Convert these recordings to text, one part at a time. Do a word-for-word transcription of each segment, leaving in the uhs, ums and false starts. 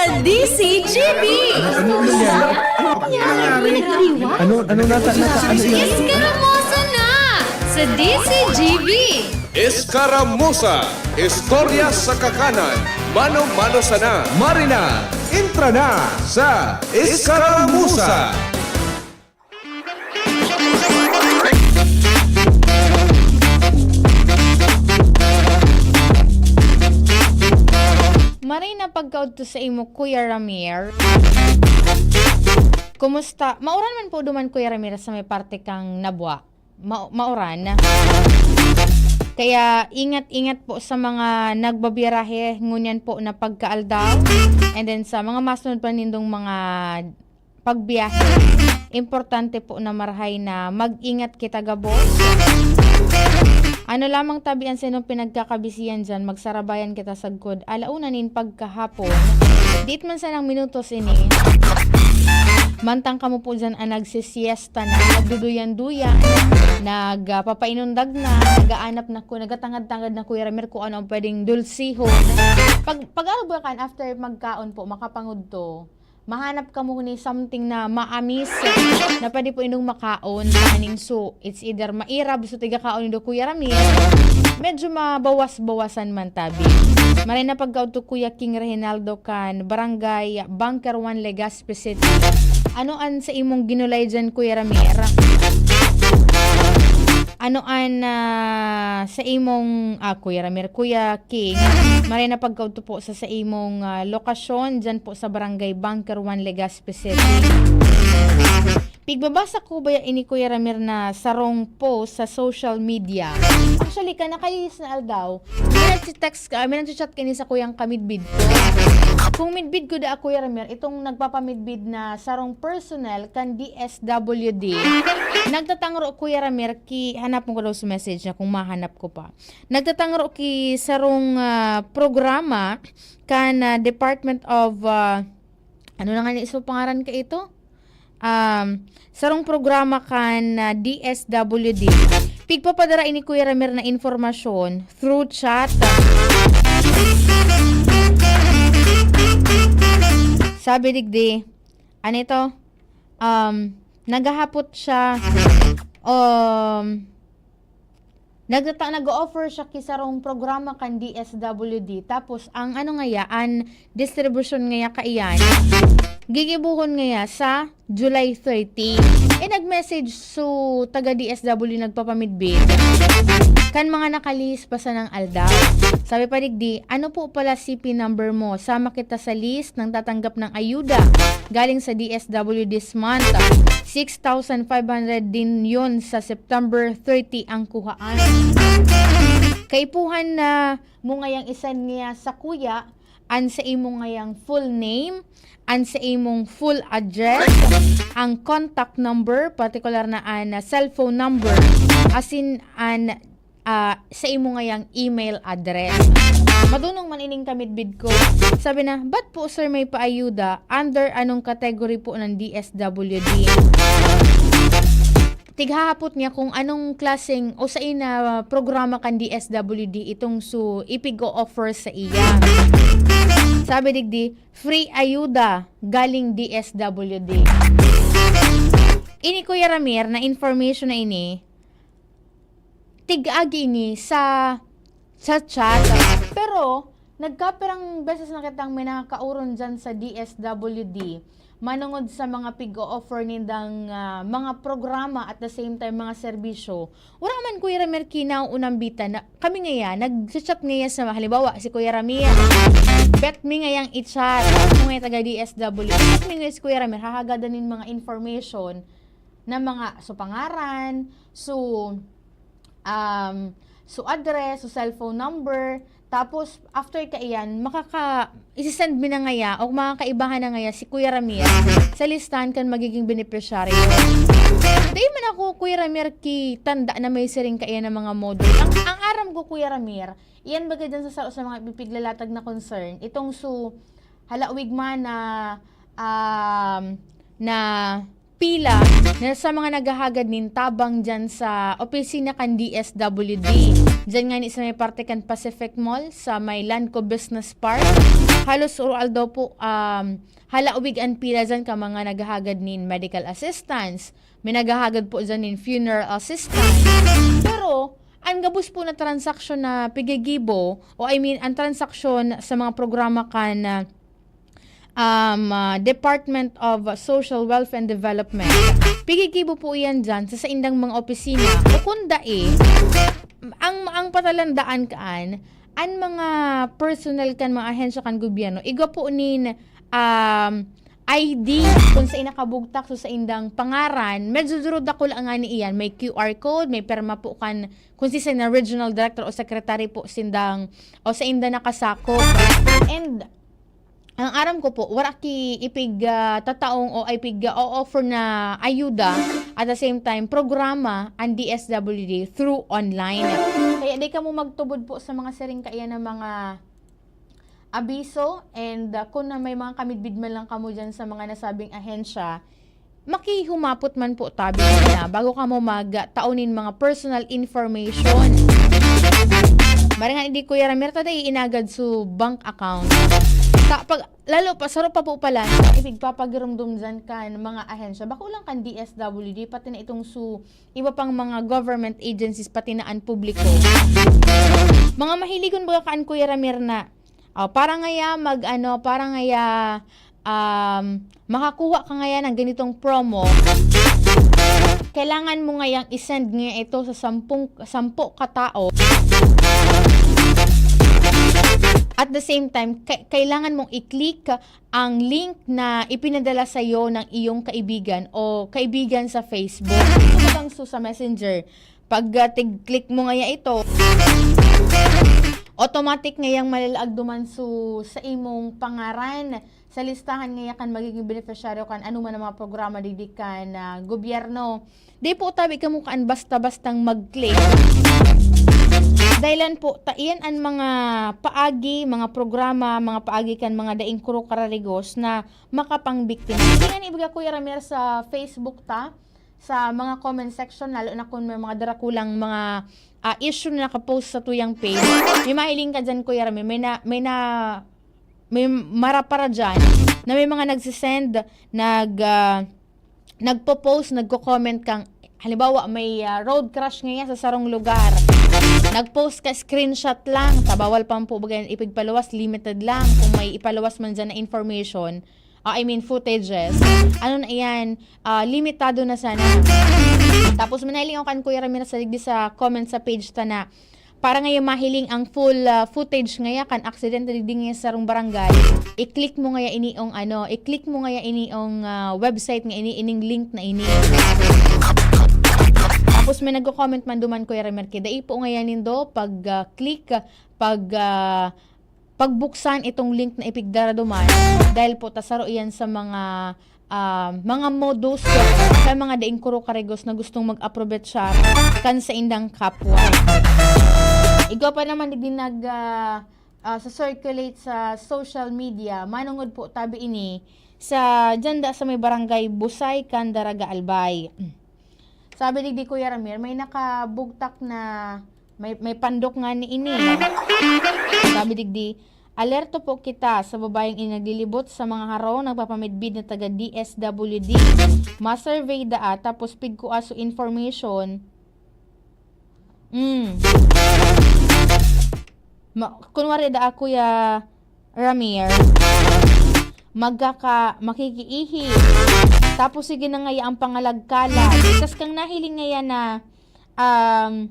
D C G B. Ano, ano nangyari? Ano, ano nata-, nata-, ano yan? Iskaramosa na sa D C G B. Escaramuza, istorya sa kakanan, mano-mano sana. Marina, entra na sa Escaramuza. Maray na pagkaudto sa imo, Kuya Ramir. Kumusta? Mauran man po duman, Kuya Ramir, sa may parte kang Nabua. Ma-, mauran. Kaya ingat-ingat po sa mga nagbabiyarahe ngunyan po na pagkaaldaw. And then sa mga masunod pa nindong mga pagbiyahe, importante po na marahay na mag-ingat kita gabos. Ano lamang tabi an saindong pinagkakabisihan diyan, magsarabayan kita sagkod. Ala una nin pagkahapon, dit man sanang minutos ini. Mantang kamo po diyan ang nagsisiesta na, nagduduyan-duyan, nagpapainudag na, nagaanap na ku-, nagatangad-tangad na, Kuya Ramir, kung ano ang pwedeng dulsihon. Pag, pag-arog ba kan, after magkaon po, makapangudto, mahanap kamo ni something na maamis na pwede po indong makaon, kaning su-, it's either mairab, so tiga kaon nindo, Kuya Ramir, medyo mabawas-bawasan man tabi. Maray na pagkaudto, Kuya King Reginaldo, kan Barangay Bunker One, Legazpi City. Ano an sa imong ginulay dyan, Kuya Ramir? Ano an, ah, sa imong, ah, Kuya Ramir, Kuya King, maray na pagkaudto po sa, sa imong, ah, lokasyon, dyan po sa Barangay Bunker One, Legazpi City. Pigbabasa ko ba ini, Kuya Ramir, na sarong post sa social media? Actually, kan nakalihis na aldaw, may nagtitext ka, may nagchat kani sa kuyang kamidbid ko. Kung midbid ko da, Kuya Ramir, itong nagpapamidbid na sarong personnel kan D S W D, nagtatangro, Kuya Ramir, ki, hanapon ko daw sa message niya kung mahanap ko pa. Nagtatangro ki sarong, ah, programa kan, ah, Department of, ah, ano na nga ni iso pangaran ka ito? Um, sarong programa kan, ah, D S W D. Pigpapadara ini, Kuya Ramir, na informasyon through chat. Sabi digdi, ano ito? Um, naghahapot siya, um, nagtata-, nag-o-offer siya ki sarong programa kan D S W D. Tapos, ang ano ngaya, an distribusyon ngaya kaiyan, gigibohon ngaya sa July thirty. Eh, nag-message su taga D S W nagpapamidbid kan mga nakalihis pa sanang aldaw. Sabi pa digdi, "Ano po pala C P number mo? Sama kita sa list ng tatanggap ng ayuda galing sa D S W this month." Six thousand five hundred din yun sa September thirty ang kuhaan. Kaipuhan na mo ngayang isan niya sa kuya an sa imong ngayang full name, an sa imong full address, ang contact number, partikular na an, ah, cellphone number, asin an, ah, sa imo ngayang email address. Madunong man ining kamidbid ko. Sabi na, "Ba't po, sir, may paayuda? Under anong category po ng D S W D?" Tighahapot niya kung anong klaseng o sain na programa kan D S W D itong su ipig-o-offer sa iya. Sabi digdi, "Free ayuda galing D S W D." Ini, Kuya Ramir, na information na ini, tig-agi ini sa, sa chat. Pero, nagkapirang beses na kitang may nakakaoron dyan sa D S W D. Manungod sa mga pig-o-offer nindang, ah, mga programa at the same time mga serbisyo. Wala man, Kuya Ramir, ki naunambitan na kami ngaya, nag-chat ngaya sa, halimbawa, si Kuya Ramir. Bet mi ngayang i-chat. Kung may taga D S W, bet mi ngaya si Kuya Ramir, hahagadan nin mga information na mga, so, pangaran, so, um, so, address, so, cellphone number. Tapos, after kaiyan, makaka-, isi-send mi na ngaya o makakaibahan na ngaya si Kuya Ramir sa listahan kan magiging benepisyaryo. Dai man ako, Kuya Ramir, ki tanda na may siring kaiyan na mga module. Ang, ang aram ko, Kuya Ramir, iyan baga dyan sa, sa, sa mga ipipiglalatag na concern. Itong su halawig man na, um, na pila na sa mga naghahagad nin tabang dyan sa opisina kan D S W D. Diyan nga ni sa may parte kan Pacific Mall, sa may Landco Business Park, halos uro-aldaw po, um, halawig an pila diyan ka mga naghahagad nin medical assistance, may naghahagad po diyan nin funeral assistance. Pero, ang gabos po na transaksyon na pigigibo, o I mean, ang transaksyon sa mga programa kan, ah, um, ah, Department of Social Welfare and Development, pigigibo po iyan diyan sa saindang mga opisina. O kung dai, ang, ang patalandaan kaan, an mga personnel kan mga ahensya kan gobyerno, igwa po nin, um, I D kung sa nakabugtak sa saindang pangaran, medyo duro dakul ang ani iyan. May Q R code, may perma po kan kung si na regional director o secretary po sindang o sa inda nakasakop. And ang aram ko po, wala ki ipig, ah, tataong o ipig, ah, o-offer na ayuda, at the same time, programa ang D S W D through online. Kaya di kamo magtubod po sa mga siring kaiyan na mga abiso, and, ah, kung na may mga kamidbid man lang kamo diyan sa mga nasabing ahensya, makihumapot man po tabi na bago kamo magtao nin mga personal information. Maringan idi Kuya Ramir, ta dai inagad su bank account. Ta, pag, lalo pa, saro pa po pala, ipigpapagirumdum dyan kan mga ahensya. Bako lang kan D S W D, pati na itong su iba pang mga government agencies, pati na an publiko. Mga mahiligon baga kaan Kuya Ramir na, ah, para ngaya mag, ano, para ngaya, um, makakuha ka ngaya ng ganitong promo, kailangan mo ngayang i-send ngaya ito sa sampung, sampo ka tao. At the same time, kai-, kailangan mong i-click ang link na ipinadala sa'yo ng iyong kaibigan o kaibigan sa Facebook. Ito bang su-, sa Messenger? Pag, ah, tig-click mo ngaya ito, automatic ngayang malalaag duman su-, sa imong pangaran sa listahan ngaya kan magiging benepisyaryo kan anoman na mga programa digdi kan, ah, gobyerno. Di po tabi kamo kaan basta-bastang mag-click. Dahilan po, ta iyan an mga paagi, mga programa, mga paagi kan mga daing kuro kararigos na makapangbiktima. Hindi nga ni ibaga, Kuya Ramir, sa Facebook ta, sa mga comment section, lalo na kung may mga darakulang mga, ah, issue na nakapost sa tuyang page. May mahiling ka dyan, Kuya Ramir. May na, may na, may marapara dyan na may mga nagsisend, nag, ah, nagpo-post, nagko-comment kang, halimbawa, may, ah, road crash ngaya sa sarong lugar. Nag-post ka, screenshot lang. Ta bawal pa po baga yan ipigpaluwas, limited lang. Kung may ipaluwas man dyan na information, ah, I mean, footages, ano na iyan, ah, limitado na sana. Tapos, manahiling ako kan Kuya Ramir sa digdi sa comment sa page ta na, para ngaya mahiling ang full, ah, footage ngaya kan aksidente digdi ngaya sa sarong barangay, i-click mo ngaya iniong ano, i-click mo ngaya iniong, ah, website nga ini, ining link na ini. Tapos may nagko-comment man duman, Kuya Ramir, ki, dai po ngaya nindo pag, ah, click, pag, ah, pagbuksan itong link na ipigdara duman, dahil po ta saro iyan sa mga, ah, mga modus sa mga daing kuro karigos na gustong mag-aprobetsar kan saindang kapwa. Igwa pa naman digdi nag, ah, ah, sa circulate sa social media, manongod po tabi ini sa dyan da sa may barangay Busay kan Daraga Albay. Sabi digdi, Kuya Ramir, may nakabugtak na, may, may pandok nga ni ini. Sabi digdi, "Alerto po kita sa babayeng ini naglilibot sa mga harong nagpapamidbid na taga D S W D. Ma-survey daa, tapos pigkua su information." Mm. Ma-, kunwari daa, Kuya Ramir, magkaka-, makikiihi. Tapos sige na ngaya ang pangalagkalag. Tas kang nahiling ngaya na, um,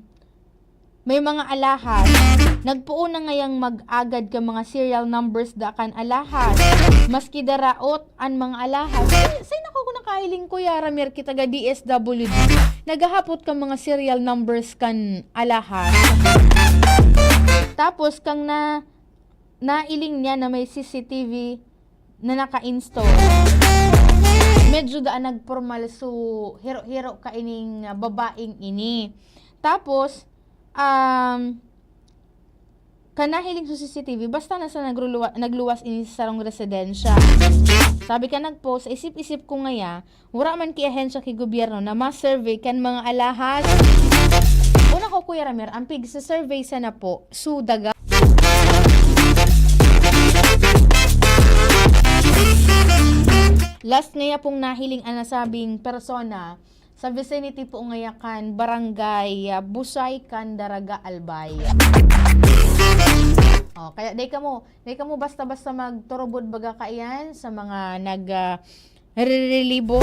may mga alahas, nagpoon na ngayang mag-agad ka mga serial numbers da kan alahas. Maski daraot an mga alahas. Say, say nako, kung nakahiling, Kuya Ramir, kita ga D S W D, naghahapot ka mga serial numbers kan alahas. Tapos, kang na, nailing niya na may C C T V na naka-install. Medyo daan nagpormal su hiro-hiro ka ining, ah, babaeng ini. Tapos, um, kanahiling sa C C T V, basta na sa nagruluwa-, nagluwas ini sa sarong residensya. Sabi ka nag-post, isip-isip ko ngaya, wala man ki ahensya ki gobyerno na ma-survey kan mga alahas. Una ko Kuya Ramer, ang pigsa-survey sana po, su daga. Last ngaya pong nahiling ang nasabing persona sa vicinity po ngaya kan Barangay, ah, Busay kan Daraga, Albay. Oh, kaya dai kamo, dai kamo basta-basta magturubod baga kaiyan sa mga nag, ah, rirelibo.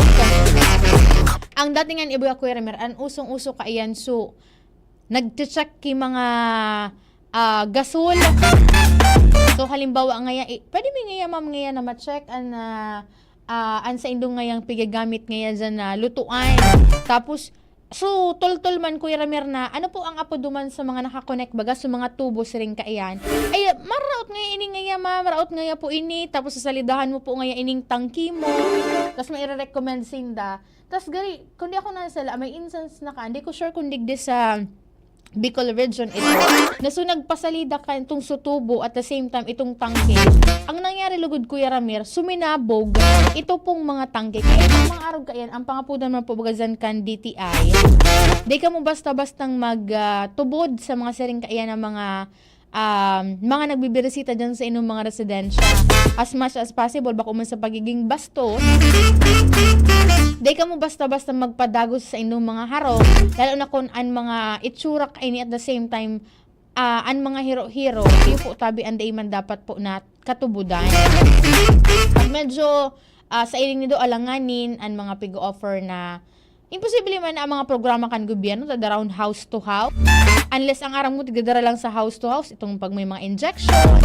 Ang datingan ibo ya, Kuya Ramer, ang usong-uso kaiyan, so, nagche-check ki mga, ah, gasol. So, halimbawa ngaya, i-, pwede mi ngaya, ma'am, ngaya na ma-check an, ah, ah, an saindong ngayang pigagamit ngaya diyan na lutuan. Tapos, so, toltol man, Kuya Ramer, na ano po ang apodo man sa mga nakakonek baga sa mga tubo siring kaiyan? Ay, maraot ngaya ini ngaya, ma'am, maraot ngaya po ini. Tapos, sasalidahan mo po ngaya ining tangki mo. Tapos, may ire-recommend sinda. Tas gari, kundi ako na sala, may instance na ka, hindi ko sure kung digdi sa Bicol region ito. Na so nagpasalida ka itong sutubo at the same time itong tangke. Ang nangyari lugod, Kuya Ramer, suminabog ito pong mga tangke. Kaya itong mga arog kaiyan, ang pangapudan man po baga dyan kan D T I. Di ka mo basta-bastang mag, ah, tubod sa mga siring kaiyan ng mga um, mga nagbibirisita dyan sa inyong mga residensya. As much as possible, bako man sa pagiging bastos, di ka mo basta-basta magpadagos sa inyong mga harong, lalo na kung ang mga itsura kaini at the same time, ah, ang mga hiro-hiro, iyo po tabi ang dai man dapat po na katubudan. Pag medyo, ah, sa iling nido alanganin ang mga pig-offer na imposible man na ang mga programa kan gobyerno, dadarawon house to house. Unless ang aram mo, tigdadara lang sa house to house, itong pag may mga injection,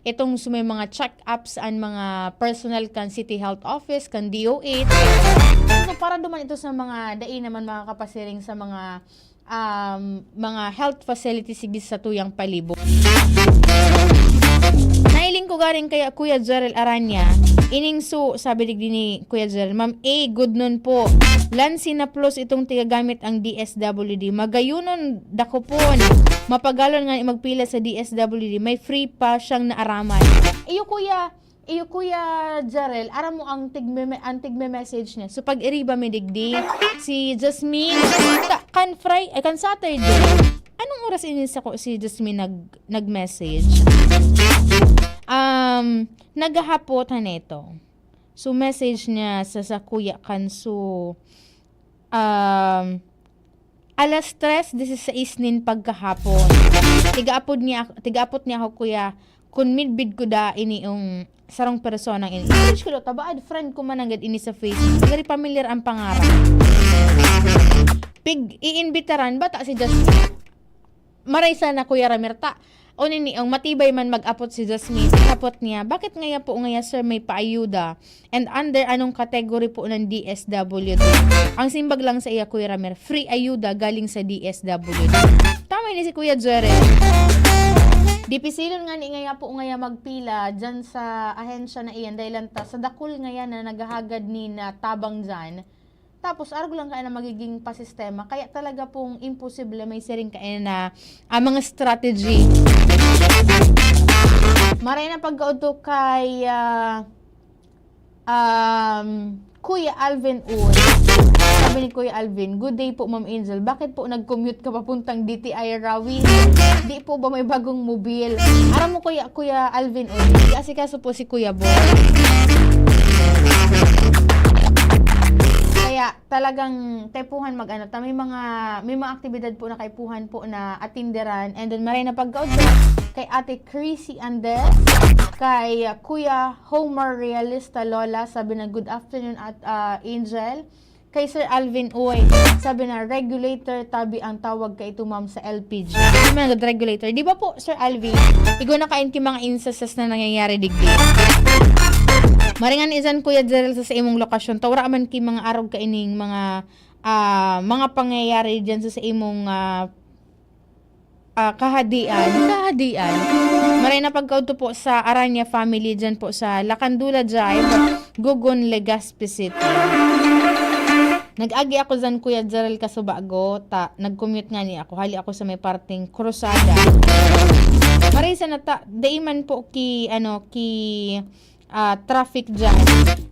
itong sa may mga check-ups, ang mga personnel kan City Health Office, kan D O H. So, para duman ito sa mga dai naman makakapasiring sa mga, um, mga health facilities digdi sa tuyang palibot. Nahiling ko garing kaya Kuya Jerel Aranya, ining su, sabi digdi ni Kuya Jerel, "Ma'am A, good noon po. Lansi na plus itong tigagamit ang D S W D. Magayunon dakopon. Mapagalon nga magpila sa D S W D. May free pa siyang naaraman." Iyo, Kuya, iyo, Kuya Jerel, aram mo ang tigme-, ang tigme-message niya. So, pag-iriba mi digdi, si Jasmine, ta-, kan Fri-, ay, kan Saturday. Anong oras ini sa ko si Jasmine nag-, nag-message? Um, naghahapot han eto. So, message niya sa, sa kuya kan, so, um, alas tres disisais nin pagkahapon. Tigaapod niya ak-, tigaapot niya ako, kuya, kun midbid ko da ini yung sarong personang ini. Search ko daw, tabaad, friend ko man nanggad ini sa Facebook. Very familiar ang pangaran. Pig-iimbitaran, bata si Jasmine. Maray sana, Kuya Ramirta. O nini, ang matibay man mag-apot si Jasmine. Apot niya, "Bakit ngaya po ngaya, sir, may paayuda? And under anong category po ng D S W D?" Ang simbag lang sa iya, Kuya Ramer, "Free ayuda galing sa D S W D." Tama ni si Kuya Jere. Dipisilon nga ni ngaya po ngaya magpila dyan sa ahensya na iyan dahil lang ta, sa dakul ngaya na naghahagad ni na tabang dyan. Tapos, arog lang kaya na magiging pasistema. Kaya talaga pong imposible may siring kaya na, ah, mga strategy. Maray na pagkaudto kay, ah, um, Kuya Alvin Uy. Sabi ni Kuya Alvin, "Good day po, Ma'am Angel. Bakit po nag-commute ka papuntang D T I Rawi? Di po ba may bagong mobil?" Aram mo, Kuya, Kuya Alvin Uy, di asikaso po si Kuya Boy. Kaya, talagang kaipuhan mag-ano ta, may mga, may mga aktibidad po na kaipuhan po na atinderan. And then, maray na pagkaudto kay Ate Chrissy Andes, kay, uh, Kuya Homer Realista Lola, sabi na, "Good afternoon, at, uh, Angel." Kay Sir Alvin Uy, sabi na, "Regulator tabi ang tawag kaito, ma'am, sa L P G." Ano man ang regulator? Di ba po, Sir Alvin? Igwa na kain ki mga instances na nangyayari digdi. Maringan izan, Kuya Jerel, sa, sa imong lokasyon. Tawra man ki mga arog kaining mga, ah, mga pangyayari dyan sa, sa imong, ah, ah, kahadian. Kahadian. Maray na pagkaudto po sa Aranya family dyan po sa Lacandula Drive, Gogon, Legazpi City. Nag-agi ako dyan, Kuya Jerel, kasubago, ta, nag-commute nga ni ako. Hali ako sa may parting Cruzada. Maray sa nata, dai man po ki, ano, ki, ah, traffic dyan.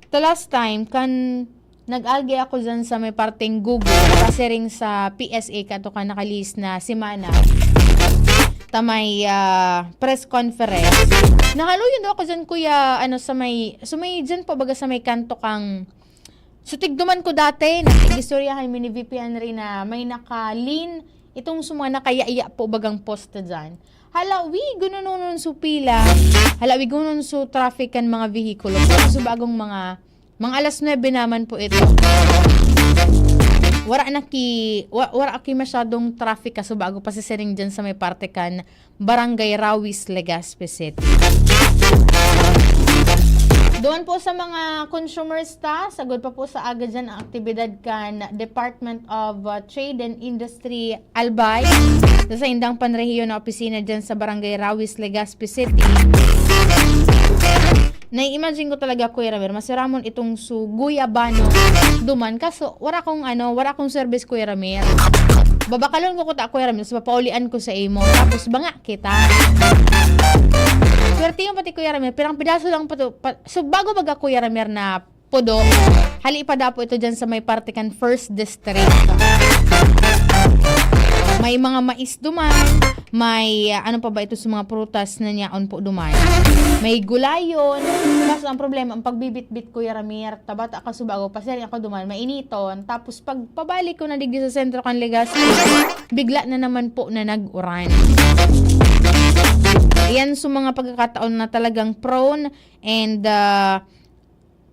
The last time, kan Nag-agi ako dyan sa may parteng Gugo, pasiring sa P S A kato kan nakalihis na semana. Ta may, ah, press conference. Nahaluyon daw ako dyan, kuya, ano, sa may, sa may, dyan po, baga sa may kanto kang, so, tigduman ko dati, nakigistoryahan mi ni V P Henry na may nakalin itong sa mga nakayaya po bagang poste dyan. Hala, wi, gunununon su pila. Hala, wi, gununon su traffic kan mga vehikulo. Pero su bagong mga, mga alas nuebe naman po ito. Wala na ki, wa-, wala ki masyadong traffic kaso bago pasisiring dyan sa may parte kan Barangay Rawis, Legazpi City. Doon po sa mga consumers ta, sagod pa po sa aga dyan ang aktibidad kan Department of, uh, Trade and Industry Albay, sa saindang panrehiyon na opisina dyan sa Barangay Rawis, Legazpi City. Nai-imagine ko talaga, Kuya Ramir, masiramon itong su guyabano duman. Kaso, wala akong, ano, wala akong service, Kuya Ramir. Babakalon ko kuta, Kuya Ramir, sa papaulian ko sa imo. Tapos, banga kita. Swerte yung pati, Kuya Ramir, pirang pidaso lang pa to. Pa, so, bago baga, Kuya Ramir, na pudo. Hali pa daw po ito dyan sa may parte kan First District. May mga mais duman, may, ah, ano pa ba ito sa mga prutas na niyaon po duman? May gulayon. Kaso ang problema, ang pagbibitbit, Kuya Ramir, tabata ka subago, paseri ako duman, mainiton. Tapos pag pabalik ko na digdi sa sentro kan Legazpi, bigla na naman po na nag-uran. Yan sa mga pagkakataon na talagang prone and, ah,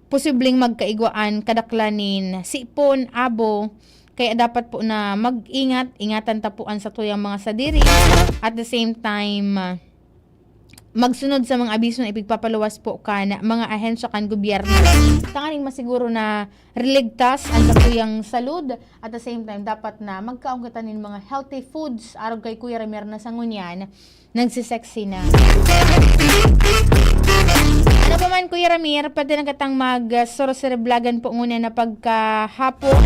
posibleng magkaigwaan kadaklan nin sipon, abo, kaya dapat po na mag-ingat, ingatan ta po an satuyang mga sadiri. At the same time, ah, magsunod sa mga abiso na ipigpapaluwas po kan mga ahensya kan gobyerno. Tanganing masiguro na riligtas an satuyang salud. At the same time, dapat na magkaon kita nin mga healthy foods. Arog kay Kuya Ramir na sa ngunyan, nagsisexy na. Ano pa man, Kuya Ramir, pwede na kitang mag, ah, sorcery vlogan po ngunyan na pagkahapon.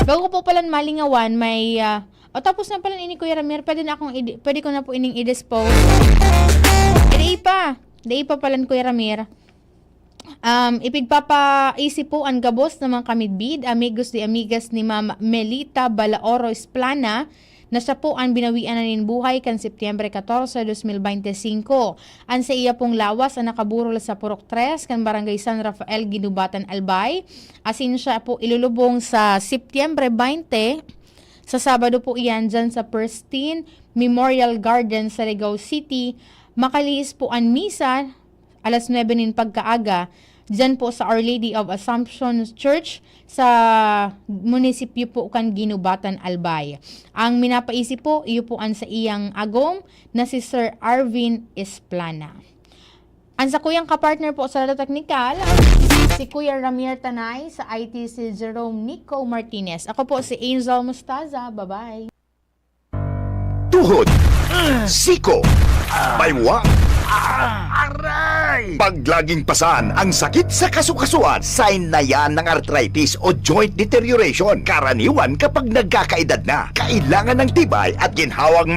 Bago ko po palan malingawan, may, ah, o, tapos na pala ini, Kuya Ramir, pwede na akong i-, pwede ko na po ining i-dispose. Dai pa. Dai pa palan, Kuya Ramir. Um, ipigpapaisi po an gabos na mga kamidbid, amigos de amigas ni Ma'am Melita Balaoro Esplana, na siya po an binawian na nin buhay kan Setyembre catorce, dos mil bente singko. An saiya pong lawas an nakaburol sa Purok tres kan Barangay San Rafael, Guinobatan, Albay. Asin siya po ilulubong sa Setyembre bente, sa Sabado po iyan, dyan sa Pristine Memorial Garden sa Ligao City. Makalihis po an misa alas nuebe nin pagkaaga, dyan po sa Our Lady of Assumption Church sa munisipyo po kan Guinobatan, Albay. Ang minapaisi po, iyo po an saiyang agom na si Sir Arvin Esplana. Ang sakuyang kapartner po sa Radyo Teknikal, si Kuya Ramir Tanay, sa I T si Jerome Nico Martinez. Ako po si Angel Mostaza. Bye-bye. Tuhod, siko, baywa, aray! Pag laging pasan ang sakit sa kasukasuan, sign na yan ng arthritis o joint deterioration, karaniwan kapag nagkakaedad na. Kailangan ng tibay at ginhawang